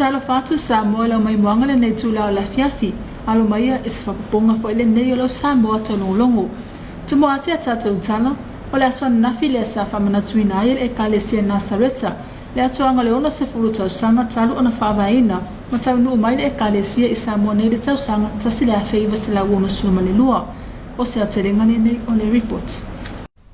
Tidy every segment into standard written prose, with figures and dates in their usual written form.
Talofa atu Samoa i lau maimoaga lenei itula o le afiafi, alo maia i se faapopoga foi lenei o lau Samoa taulogologo. Tumua atu ia tatou tala, o le aso ananafi lea sa faamanatuina ai e le Ekalesia Nasareta le atoaga o le 60 tausaga talu ona faavaeina ma taunuu mai le Ekalesia i Samoa nei i le tausaga 1962. O se aotelega lenei o le report.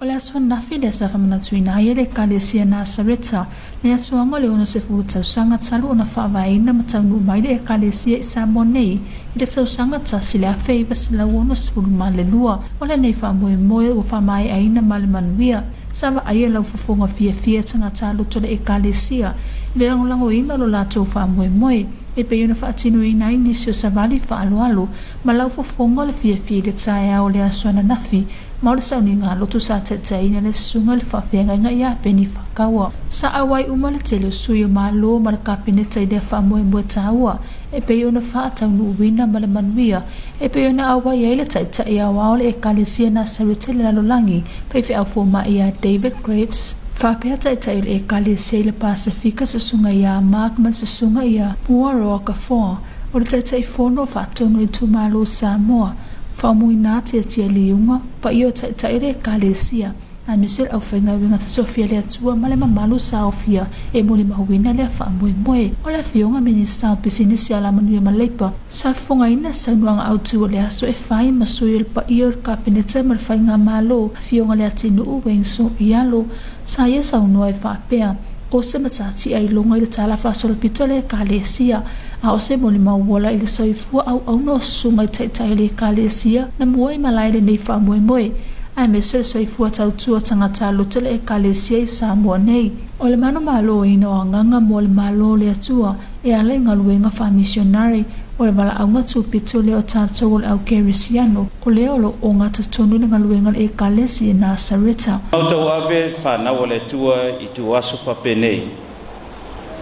O le aso ananafi lea sa faamanatuina ai e le Ekalesia Nasareta le atoaga o le 60 tausaga talu ona faavaeina ma taunuu mai le Ekalesia i Samoa nei i le tausaga 1962. O lenei faamoemoe ua faamaeaina ma le manuia. Sa vaaia lau fofoga fiafia e tagata loto le Ekalesia i le lagolagoina o lo latou faamoemoe e pei ona faatinoina ai nisi o savali faaaloalo ma lau fofoga o le fiafia i le taeao o le aso ananafi ma o le sauniga loto sa taitaiina le susuga i le faafeagaiga ia Peni Fakaua. Sa auai uma le tele o sui o Malo ma le Kapeneta i lea faamoemoe taua e pei ona faataunuuina ma le manuia e pei ona auai ai le Taitai Aoao o le Ekalesia Nasarete i le Lalolagi, faifeau fomai ia David Graves, faapea Taitai o le Ekalesia i le Pasefika Susuga ia Mark ma le Susuga ia Muaroa Kafoa, o le Taitaifono Faatonu o le Itumalo o Samoa, Faumuina Tiatia Liuga, paia o Taitai o le Ekalesia, aemaise o le aufaigaluega totofi a le Atua ma le mamalu saofia e molimauina lea faamoemoe. O le Afioga Minisita o Pisinisi Alamanuia ma Leipa, sa fofogaina saunoaga autu o le aso e fai ma sui o le paia o le Kapeneta ma le Faigamalo, Afioga Leatinuu Wayne Sooialo, sa ia saunoa e faapea, O se matatia i luga i le tala faasolopito a le Ekalesia, a o se molimau ola i le soifua auauna o susuga i taitai o le Ekalesia na mua i malae lenei faamoemoe, aemaise o le soifua tautua tagata loto le Ekalesia i Samoa nei. O le manumaloina o agaga mo le Malo o le Atua e ala i galuega faamisionare, o le valaauga tupito lea o tatou o le au Kerisiano, o lea o lo o gatotonu i le galuega a le Ekalesi i Nasareta. Na tauave le fanau a le Atua i ituaso faapenei,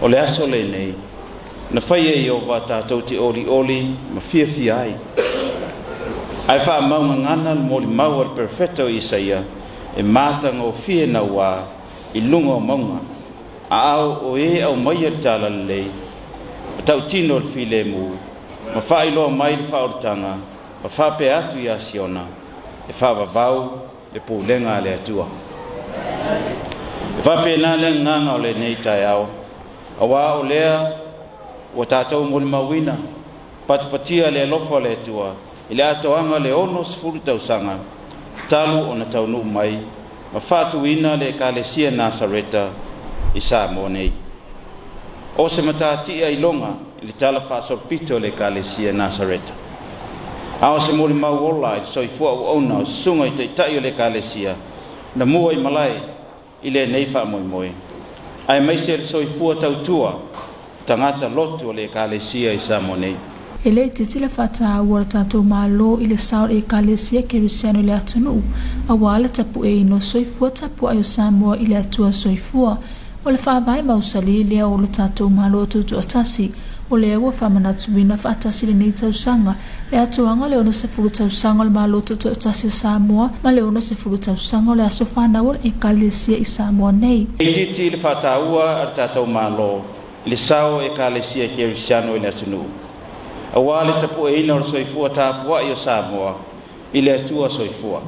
O le aso lenei, na fai e Ieova tatou te olioli ma fiafia ai. Ae faamaugagana le molimau a le perofeta o Isaia e matagofie nauā i luga o mauga, a o e aumaia le talalelei, ma tautino le filemu, ma faailoa mai le faaolataga, ma faapea atu iā Siona, E faavavau le pulega a le Atua. E faapena le agaga o lenei taeao, auā o lea ua tatou molimauina patipatia le alofa o le Atua i le atoaga o le 60 tausaga talu ona taunuu mai ma faatuina le Ekalesia Nasareta i Samoa nei. O se matatia iloga i le tala faasolopito o le Ekalesia Nasareta, a o se molimau ola i le soifua auauna o susuga i taitai o le Ekalesia na mua i malae i lenei faamoemoe, aemaise le soifua tautua tagata lotu o le Ekalesia i Samoa nei. E le itiiti le faataua o le tatou Malo i le sao o le Ekalesia Kerisiano i le atunuu, auā le tapueina o soifua tapuai o Samoa i le Atua Soifua. O le faavae mausali lea o lo tatou Malo Tutoatasi, o lea ua faamanatuina faatasi lenei tausaga, le atoaga o le 60 tausaga o le Malo Tutoatasi o Samoa ma le 60 tausaga o le aso fanau o le Ekalesia i Samoa nei. Itiiti le faataua a le tatou Malo i le sao o Ekalesia Kerisiano i le atunuu, auā le tapueina o le soifua tapuai o Samoa i le Atua Soifua.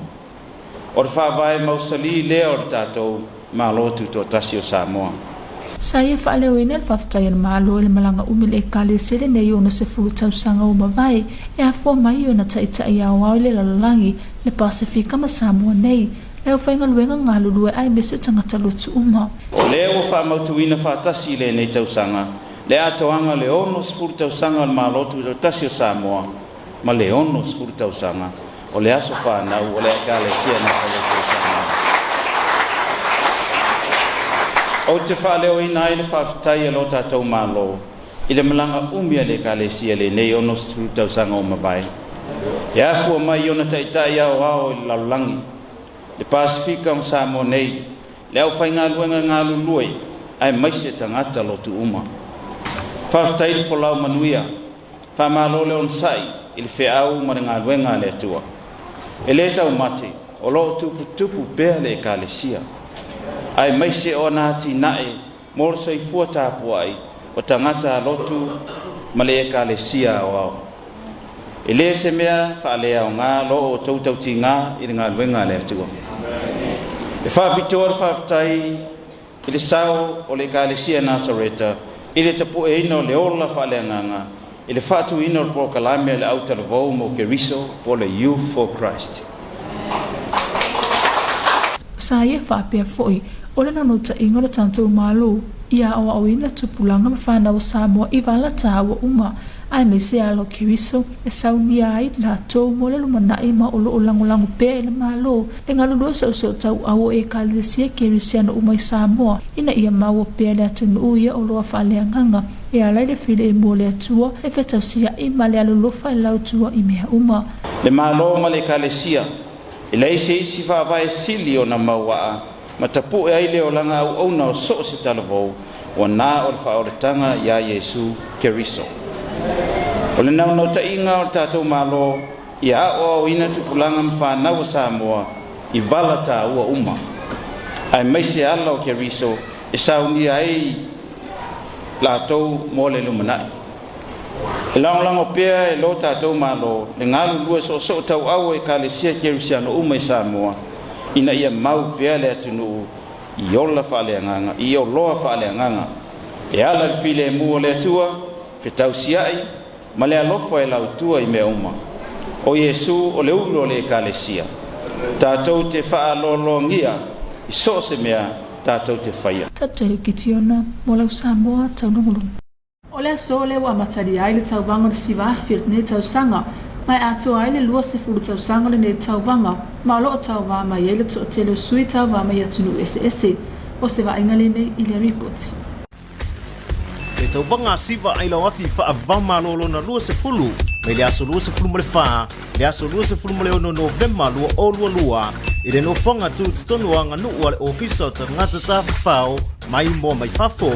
O le faavae mausali lea o le tatou Malo Tutoatasi o Samoa. Sa ia faaleoina le faafetai a le Malo i le malaga umi i le Ekalesia lenei 60 tausaga ua mavae, e afua mai i ona taitai aoao i le lalolagi, le Pasefika ma Samoa nei, le aufaigaluega galulue aemaise o tagata lotu uma. O lea ua faamautuina faatasi i lenei tausaga le atoaga o le 60 tausaga o le Malo Tutoatasi o Samoa ma le 60 tausaga o le aso fanau o le Ekalesia Nataleti o Samoa. Ou te faaleoina ai le faafetai a lo tatou Malo i le malaga umi a le Ekalesia i lenei 60 tausaga ua mavae, e afua mai i ona taitai aoao i le lalolagi, le Pasefika ma Samoa nei, le aufaigaluega galulue aemaise tagata lotu uma. Faafetai le folau manuia. Faamalo le onosai i le feau ma le galuega a le Atua. E le taumate, o lo o tuputupu pea le Ekalesia, aemaise o ana atinae mo le soifua tapuai o tagata lotu ma le Ekalesia aoao. E le se mea faaleaoga lo outou tautiga i le galuega a le Atua. E faapitoa le faafetai i le sao o le Ekalesia Nasareta i le tapueina o le ola faaleagaga i le faatuina o le polokalame a le autalavou mo Keriso po le Youth for Christ. Sa ia faapea foi o le naunautaiga o le tatou Malo ia aoaoina tupulaga ma fanau o Samoa i vala taua uma aemaise alo o Keriso e saunia ai latou mo le lumanai ma o lo o lagolago pea i le Malo le galulue soosootauau o Ekalesia Kerisiano uma i Samoa ina ia maua pea le atunuu ia o loa faaleagaga e ala i le filemu o le Atua e fetausiai ma le alolofa i lautua i mea uma. Le Malo ma le Ekalesia, e leai se isi faavae sili ona mauaa ma tapu'e ai le olaga auauna o so o se talavou, ua na o le faaolataga iā Iesu Keriso. O le naunautaiga o le tatou Malo ia aoaoina tupulaga ma fanau o Samoa i vala taua uma, aemaise ala o Keriso e saunia ai latou mo le lumanai. E lagolago pea e lo tatou Malo le galulue soosoo tauau o Ekalesia Kerisiano uma i Samoa ina ia mau pea le atunuu i ola faaleagaga, i oloa faaleagaga e ala i le filemu o le Atua, fetausiai ma le alofa e lautua i mea uma. O Iesu o le ulu o le Ekalesia, tatou te faaloaloagia i so o se mea tatou te faia. Taputalu Kitiona mo lau Samoa taulugulugu. O le aso lea ua amatalia ai le tauvaga o le siva afe o lenei tausaga, ma e atoa ai le 20 tausaga o lenei tauvaga, ma o lo o tauvā mai ai le toatele o sui tauvā mai atunuu eseese. O se vaaiga lenei i le ripoti. Le tauvaga siva ailao afi faava-o-Malo lona 20 mai le aso 24 i le aso 26 Novema 2022 i le nofoaga tutotonu o aganuu a le Ofisa o Tagata Tafafao mai moa mai fafo.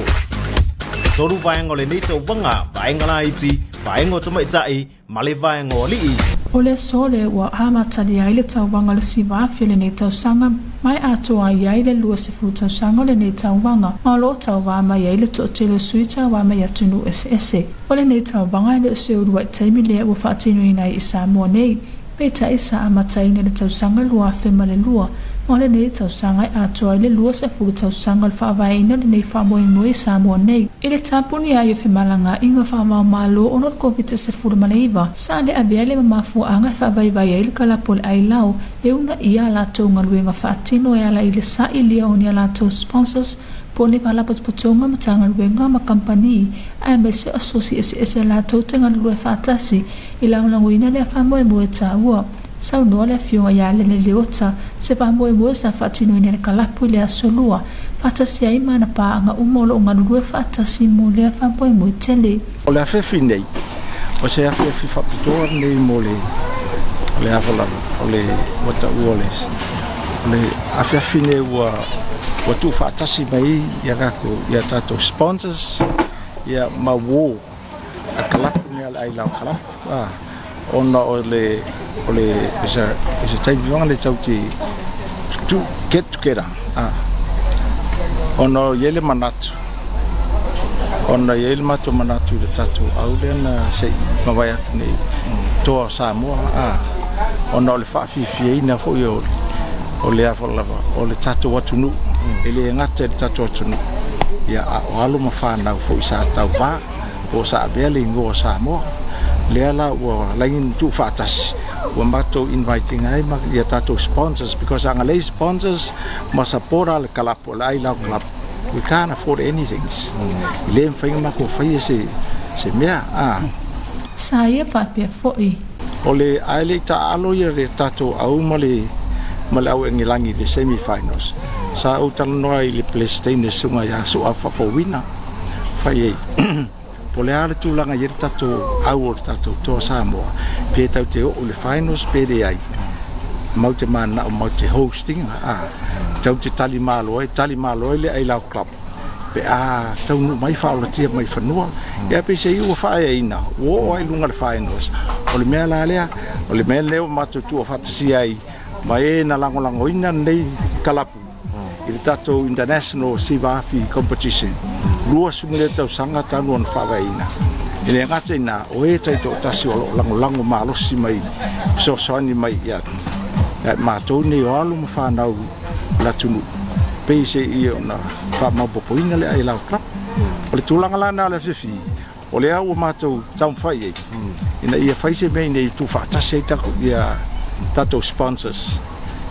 E tolu vaega o lenei tauvaga, vaega laiti, vaega o tamaitai ma le vaega o alii. O le aso lea ua amatalia ai le tauvaga o le 9000 o lenei tausaga, ma e atoa ai ai le 20 tausaga o lenei tauvaga, ma o lo o tauvā mai ai le toatele o sui tauvā mai atunuu eseese. O lenei tauvaga e le o se uluai taimi lea ua faatinoina ai i Samoa nei, peitai sa amataina i le tausaga 2002, ma o lenei tausaga e atoa ai le 20 tausaga o le faavaeina o lenei faamoemoe i Samoa nei. I le tapunia ai o femalagaaiga faava-o-Malo ona o le Koviti-19, sa le avea le mamafuaaga e faavaivai ai le kalapu o le ailao e uunaia a latou galuega faatino e ala i le sailia o ni a latou sponsors po o ni faalapotopotoga, Matagaluega ma kamupani, aemaise o asosi eseese a latou te galulue faatasi i lagolagoina lea faamoemoe taua. Saunoa le afioga ia Lele Leota, se faamoemoe sa faatinoina e le kalapu i le aso Lua, faatasi ai ma ana paaga uma o lo o galulue faatasi mo lea faamoemoe tele. O le afiafi nei, o se afiafi faapitoa lenei mo le o le afa lava, o le ua taua o le o le afiafi nei ua ua tuufaatasi mai ia tatou ia tatou sponsors ia ma uo a kalapu nei a le ailao kalapu a ona o le o le is a taimi le tau te to get together a ona o i ai le manatu ona i ai le matou manatu i le tatou au lea na se i mavae atu nei toa o Samoa a ona o le faafiafiaina foi o o le afa lava o le tatou atunuu e le gata i le tatou atunuu ia a o alo ma fanau foi sa tauvā po o sa avea le igoa o Samoa lea la ua laigi tuufaatasi ua matou inviting ai ma ia tatou sponsors because a leai sponsors ma support le kalapu o le Ailao Club, we can't afford anything. E le mafai ona matou faia se se mea a. Sa ia faapea foi. O le ae le i taaalo ia le tatou au ma le ma le au Engelagi i le semi finals, sa ou talanoa i le President le susuga ia Su'a Faafouina fai ai po o le a le tulaga i ai le tatou au o le tatou toa Samoa pe tau te oo i le finals pe leai mau te mananao mau te hosting a tau te tali malo ai tali malo ai le Ailao Club pe a taunuu mai faaolatia mai fanua ia peiseai ua faaeaina ua oo ai i luga le finals. O le mea la lea o le mea lea ua matou tuufaatasia ai ma e na lagolagoina lenei kalapu i le tatou international Siva Afi competition. 20 tausaga talu ona faavaeina. E le gata i lena, o e taitoatasi o lo o lagolago malosi mai, fesoasoani mai ia matou nei o alo ma fanau o le atunuu, pei seia ona faamaopoopoina le Ailao Club. O le tulaga la lena o le afiafi, o lea ua matou taumafai i ai, ina ia fai se mea ina ia tuufaatasi ai tatou sponsors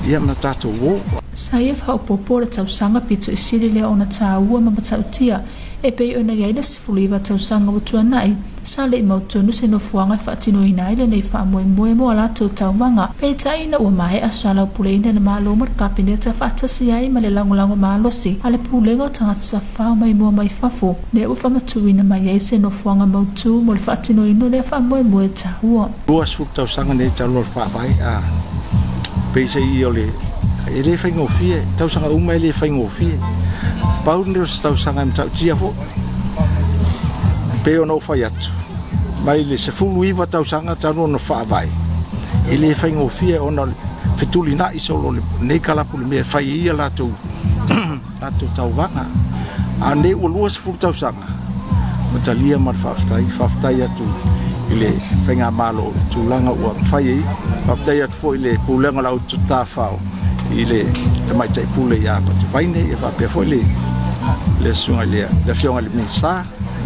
ia ma tatou o. Sa ia faaopoopo le tausaga pito i sili lea ona taua ma matautia e pei ona i ai le 19 tausaga ua tuanai, sa le i mautonu se nofoaga e faatinoina ai lenei faamoemoe mo a latou tauvaga. Peitai ina ua maea soalaupuleina le Malo ma le Kapeneta faatasi ai ma le lagolago malosi a le Pulega o Tagata Tafafao Maimoa Mai Fafo, lea ua faamatuuina mai ai se nofoaga mautū mo le faatinoina o lea faamoemoe taua. 20 tausaga nei talu o le faavae, a peiseai o le e le faigofie, tausaga uma e le faigofie. Pau lenei o se tausaga e matautia foi. Pei ona ou fai atu, mai le 19 tausaga talu ona faavae, e le faigofie ona o le fetulinai solo o lenei kalapu i le mea e fai ai ia latou latou tauvaga. A o lenei ua 20 tausaga, ua talia ma le faafetai. Faafetai atu i le Faigamalo i le tulaga ua mafai ai. Faafetai atu foi i le Pulega o le Autotafao i le Tamaitai Pule ia Patuvaine, ia faapea foi le le susuga i le le Afioga i le Minisita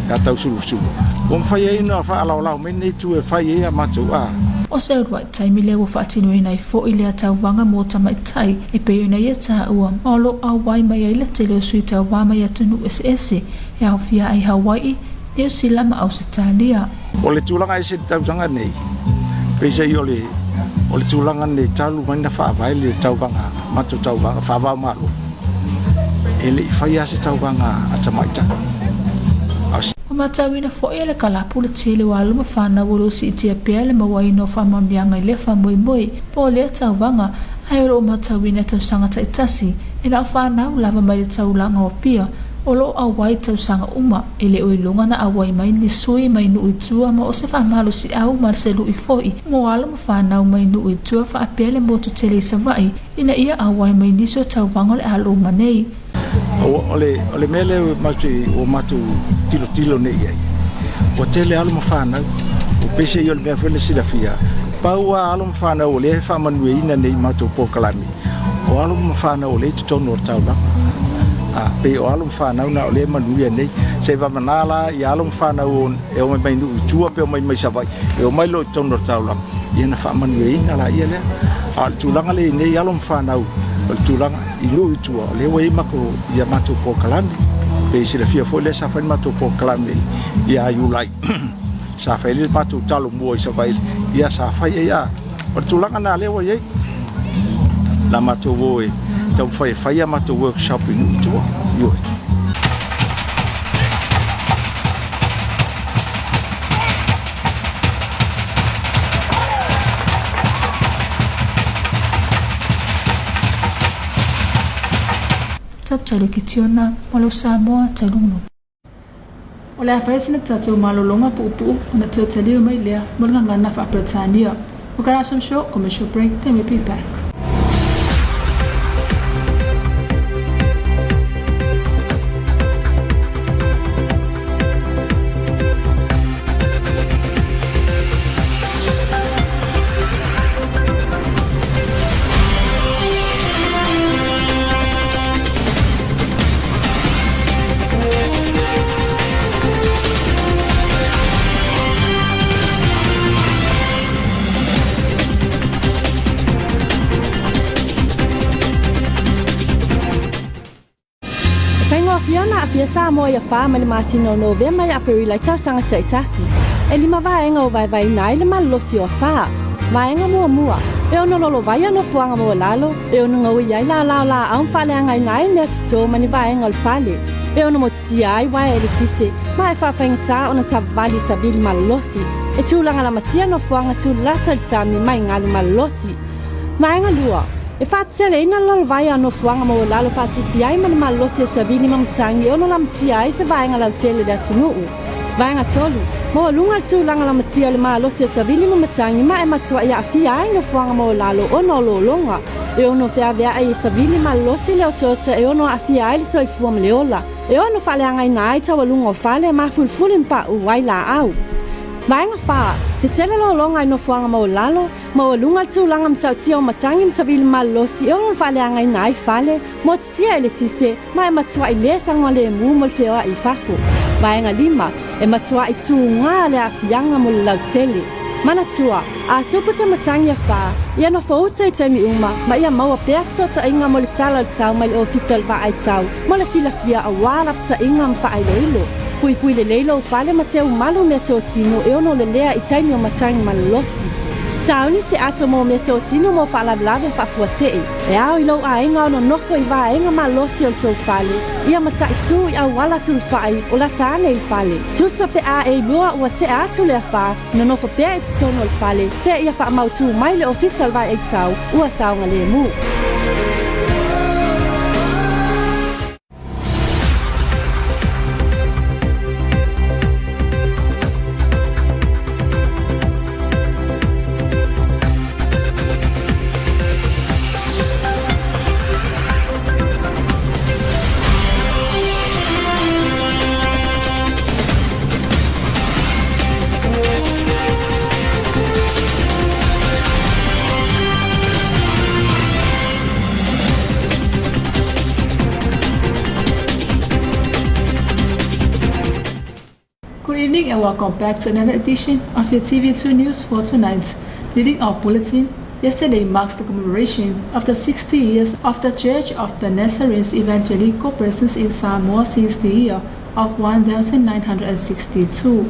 ia Tausulusulu, ua mafai ai ona faalaolao mai lenei itu e fai ai a matou a. O se uluai taimi lea ua faatinoina ai foi lea tauvaga mo tamaitai e pei ona ia taua, ma o lo o auai mai ai le tele o sui tauva mai atunuu eseese e aofia ai Hawai'i, Niu Sila ma Ausetalia. O le tulaga ese i le tausaga nei, peiseai o le o le tulaga nei talu mai na faavae le tauvaga, matou tauvaga faavao Malo, e le i faia lava se tauvaga a tamaitai. A o Ua matauina foi e le kalapu le tele o alo ma fanau o lo o siitia pea le mauaina o faamanuiaga i lea faamoemoe po o lea tauvaga, ae o lo o matauina i tausaga taitasi e na o fanau lava mai le taulaga o Apia o lo o auai i tausaga uma, e le o iloga na auai mai ni sui mai nuu i tua ma o se faamalosiau ma se lui foi mo alo ma fanau mai nuu i tua faapea le motu tele i Savaii ina ia auai mai nisi o tauvaga o le a loma nei. O le mea lea ua matou tilotilo nei i ai, ua tele alo ma fanau, ua peiseai o le mea foi lea silafia, pau lava alo ma fanau o lea e faamanuiaina nei i matou polokalame, o alo ma fanau o lea i totonu o le taulaga. A, pei o alo ma fanau na o lea e manuia nei. Se i vavana la i alo ma fanau e omai mai nuu i tua pe omai mai Savaii, e omai loa i totonu o le taulaga, ia na faamanuiaina laia lea. A o le tulaga lea i nei alo ma fanau, o le tulaga i nuu i tua, o lea ua i ai matou, ia matou polokalame. Pei silafia foi lea sa fai le matou polokalame ia Iulai. Sa fai ai le matou talo mua i Savaii, ia sa fai ai a. O le tulaga lena lea ua i ai. La matou o e taumafai e fai a matou workshop i nuu i tua. Ioe. Tautalo ki Tiona, Malo Samoa, Taurunga. O le a fai sina tatou malologa puupuu ona toe taliu mai lea mo le gagana faa-Peretania. We're gonna have some short commercial break, then we'll be back. E faigofie ona aafia Samoa i afa mai le masina o Novema ia Aperila i tausaga taitasi. E lima vaega o vaevaeina ai le malolosi o afa. Vaega muamua, e ono lolovaia nofoaga maualalo, e ono gaoia ai laolao laau ma faaleagaina ai mea toto ma ni vaega o le fale, e ono motitia ai uaea eletise ma e faafaigata ona savavali i savili malolosi, e tulaga lamatia nofoaga tulata i le sami mai galu malolosi. Vaega lua, e faateteleina le lolovaia o nofoaga maualalo faatasi ai ma le malolosi o savili ma matagi e ono lamatia ai se vaega lautele i le atunuu. Vaega 3, Maualuga le tulaga lamatia o le malosi o savili ma matagi ma e matuai aafia ai nofoaga maualalo ona o lologa e ono feaveai e savili malolosi le otaota e ono aafia ai le soifua ma le ola. E ono faaleagaina ai taualuga o fale ma fulifuli ma pauu ai laau. Vaega 4, Tetele lologa i nofoaga maualalo, maualuga le tulaga matautia o matagi ma savili malolosi e ono faaleagaina ai fale, motusia eletise, ma e matuai le saogalemu mo le feoai i fafo. Vaega 5, E matuai tuga le aafiaga mo le lautele. Manatua, a tupu se matagi afa, ia nofouta i taimi uma ma ia maua pea fesootaiga mo le tala o le tau mai le Ofisa o le Vaaitau mo le silafia aua lapataiga ma faailoilo. Puipui lelei lou fale ma teumalu meatotino e ono lelea i taimi o matagi malolosi. Sauni se ato mo meatotino mo faalavelave faafuasei. E ao i lou aiga ona nofo i vaega malosi o le tou fale, ia mataitū i auala sulufai o lata ane i le fale. Tusa pe a e iloa ua tea atu le afa, nonofo pea i totonu o le fale, seia faamautū mai le Ofisa o le Vaeaitau ua saogalemu. Good evening and welcome back to another edition of your TV2 News for tonight. Leading our bulletin, yesterday marks the commemoration of the 60 years of the Church of the Nazarene's evangelical presence in Samoa since the year of 1962.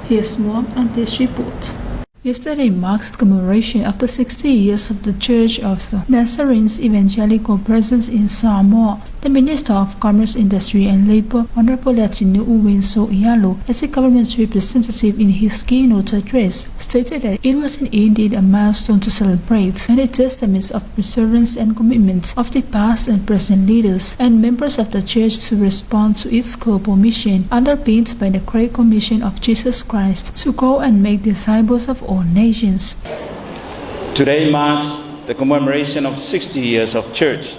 Here's more on this report. Yesterday marks the commemoration of the 60 years of the Church of the Nazarene's evangelical presence in Samoa. The Minister of Commerce, Industry and Labor, Honorable Leatinu'u Wayne So'oialo, as a government representative in his keynote address, stated that it was indeed a milestone to celebrate and a testament of perseverance and commitment of the past and present leaders and members of the church to respond to its global mission, underpinned by the Great Commission of Jesus Christ to go and make disciples of all nations. Today marks the commemoration of 60 years of Church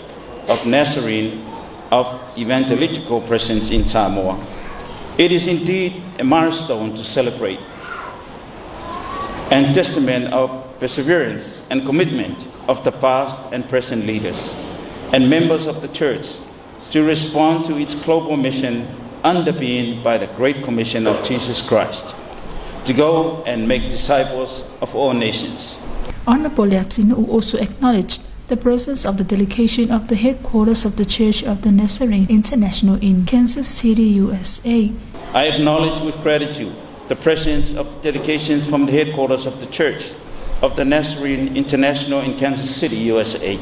of Nazarene of evangelical presence in Samoa. It is indeed a milestone to celebrate and testament of perseverance and commitment of the past and present leaders and members of the church to respond to its global mission underpinned by the Great Commission of Jesus Christ to go and make disciples of all nations. Honorable Leatinu'u also acknowledged the presence of the delegation of the headquarters of the Church of the Nazarene International in Kansas City, USA. I acknowledge with gratitude the presence of the delegations from the headquarters of the Church of the Nazarene International in Kansas City, USA.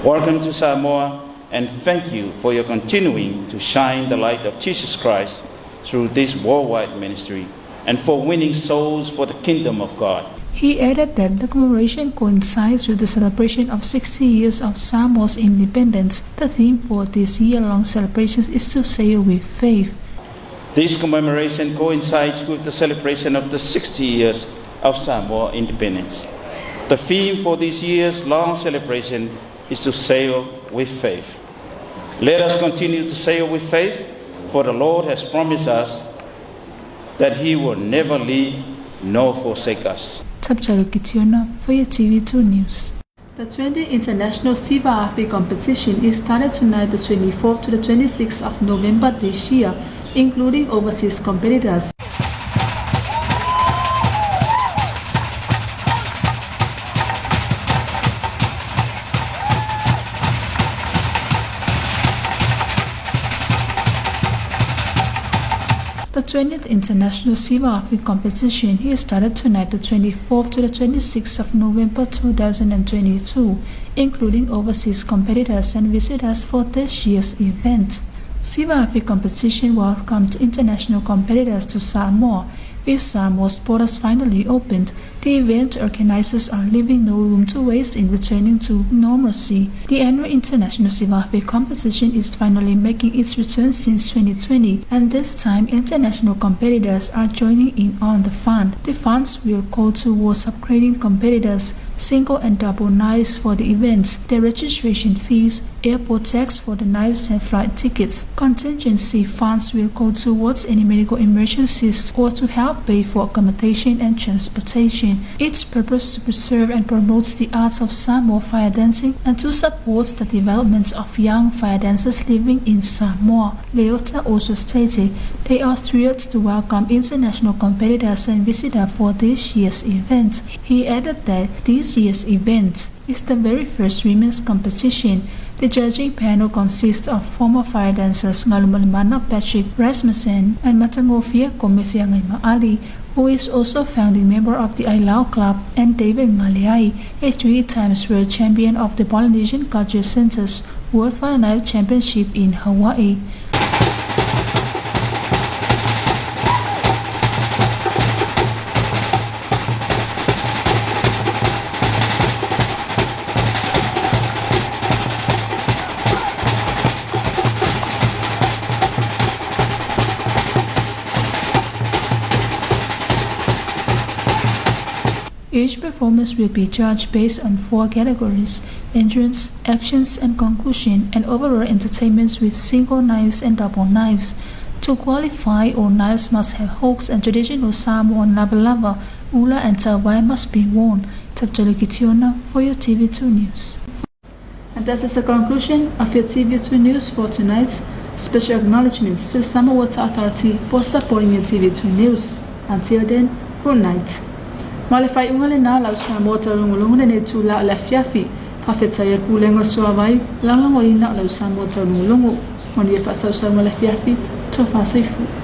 Welcome to Samoa and thank you for your continuing to shine the light of Jesus Christ through this worldwide ministry and for winning souls for the kingdom of God. He added that the commemoration coincides with the celebration of 60 years of Samoa's independence. The theme for this year-long celebration is to sail with faith. This commemoration coincides with the celebration of the 60 years of Samoa independence. The theme for this year's long celebration is to sail with faith. Let us continue to sail with faith, for the Lord has promised us that He will never leave nor forsake us. Tapchalo Kitiona for your TV2 News. The 20th International Siva Afi competition is started tonight, the 24th to the 26th of November this year, including overseas competitors. The 20th International Siva Afi competition is started tonight, the 24th to the 26th of November 2022, including overseas competitors and visitors for this year's event. Siva Afi competition welcomed international competitors to Samoa. With Samoa's borders finally opened, the event organizers are leaving no room to waste in returning to normalcy. The annual International Siva Afi competition is finally making its return since 2020, and this time international competitors are joining in on the fun. The funds will go towards upgrading competitors' single and double knives for the events, their registration fees, airport tax for the knives and flight tickets. Contingency funds will go towards any medical emergencies or to help pay for accommodation and transportation. Its purpose to preserve and promote the arts of Samoa fire dancing and to support the development of young fire dancers living in Samoa. Leota also stated they are thrilled to welcome international competitors and visitors for this year's event. He added that this year's event is the very first women's competition. The judging panel consists of former fire dancers Galumalemana Patrick Rasmussen and Matagofie Kome Ali, who is also founding member of the Ailao Club, and David Galeai, a 3 times world champion of the Polynesian Culture Center's World Fire Knife Championship in Hawaii. Each performance will be judged based on 4 categories: entrance, actions and conclusion, and overall entertainments with single knives and double knives. To qualify, all knives must have hooks and traditional Samoan lava lava, ula and tawai must be worn. Tapjali Kitiona for your TV2 News. And that is the conclusion of your TV2 News for tonight. Special acknowledgements to the Samoa Water Authority for supporting your TV2 News. Until then, good night. Ma le faaiuga lenā lau Samoa taulogologo lenei itulā o le afiafi, faafetai a le Pulega o le Suavai, lagolagoina o lau Samoa taulogologo. Manuia faasausauga o le afiafi, tofa soifua.